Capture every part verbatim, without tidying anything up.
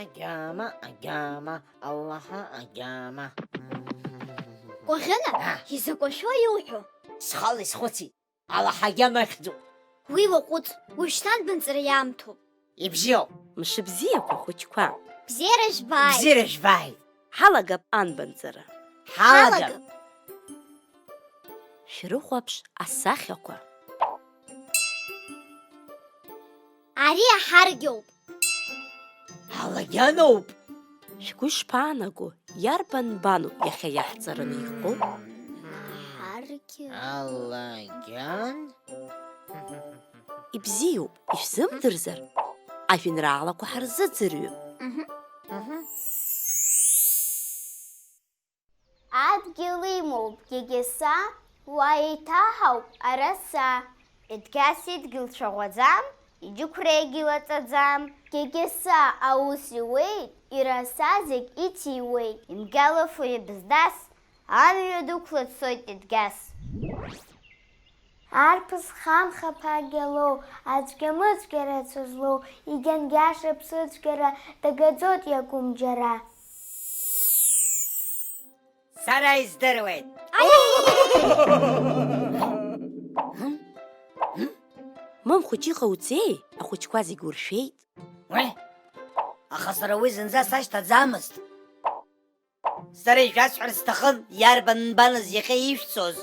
Агьама, агьама, Аллаҳа агьама. Кәаӷьына, А. Изакә ашәоу иуҳәо? Схала исхәыцит, Аллаҳа агьама ахьӡуп. Уи уаҟәыҵ, уажәшьҭа анбанҵара иаамҭоуп. Ибзиоуп. Мшыбзиақәа, хәыҷқәа. Бзиара жәбааит. Бзиара жәбааит. Ҳалагап анбанҵара. Ҳалагап. Шәрыхәаԥш асахьақәа. Ари аҳаргьоуп. Алагьаноуп. Шәгәы ишԥаанаго, иарбан нбану иахьа иаҳҵараны иҟоу? Аҳаргьы. Алагьан? Ибзиоуп, ишәзымдырзар, ажәеинраалақәа ҳарзыӡырҩып. Мгм. Мгм. Адгьыл имоуп Гьегьеса, уа еиҭаҳауп араса. Едгьас идгьыл цәаӷәаӡам, иџьықәреигьы лаҵаӡам. Гьегьеса аус иуеит, ираса зегь иҭиуеит. Имгьалафу ибздас, амҩа дықәла дцоит Едгьас. Арԥыс хамхаԥагьа лоу, ацәгьа-мыцәгьа рацәа злоу, игьангьаша ԥсыцәгьара дагаӡоит иакәым џьара. Сара издыруеит. Мамхәыҷ, иҟауҵеи? Ахәыҷқәа зегь уршәеит. Уи? Аха сара уи зынӡа сашьҭаӡамызт. Сара ишәасҳәарц сҭахын, иарбан нбаныз иахьа ишәцоз?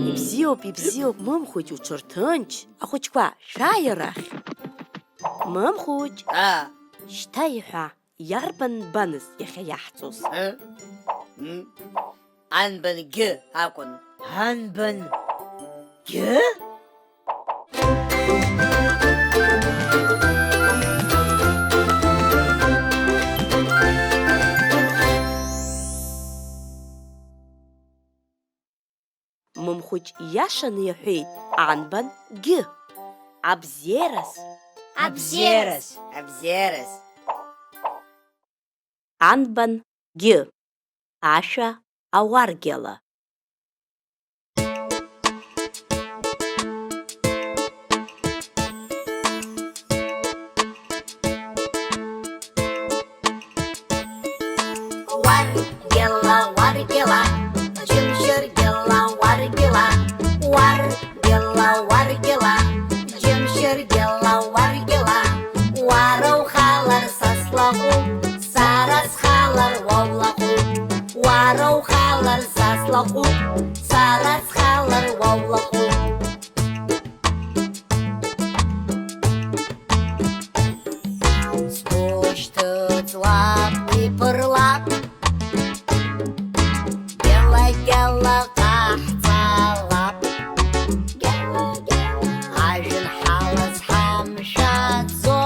Ибзиоуп, ибзиоуп, Мымхәыҷ, уҽырҭынч. Ахәыҷқәа, шәааи арахь. Мымхәыҷ. Аа. Шьҭа иҳәа, иарбан нбаныз иахьа иаҳҵоз? Ы? М? Анбан гьы акәын. Анбан гьы? Мымхәыҷ ииашаны иҳәеит, анбан гьы. Абзиараз. Абзиараз. Абзиараз. Анбан гьы. Ашәа ауаргьала. Уаргьала, уаргьала, џьымшьыргьала, уаргьала, уар- Гьала, уаргьала, џьымшьыргьала, уаргьала, уара ухалар са слаҟәуп, сара схалар уа улаҟәуп, уара ухалар са слаҟәуп, сара схалар уа улаҟәуп. Сгәы шьҭыҵлап, иԥырлап. Гьала-гьала ҟаҳҵалап. Гьала-гьала. Ажәҩан ҳалаз ҳамшәаӡо.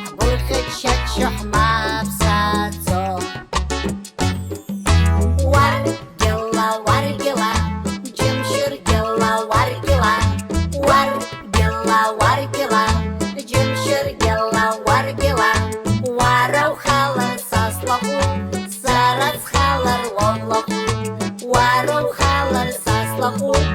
Ҳгәырӷьа-ччаччо ҳмаԥсаӡо. Уар- Гьала, уаргьала, џьымшьыргьала, уаргьала, уаргьала, уаргьала, џьымшьыргьала, уаргьала, уара ухалар са слаҟәуп, сара схалар уа улаҟәуп, уара ухалар са слаҟәуп,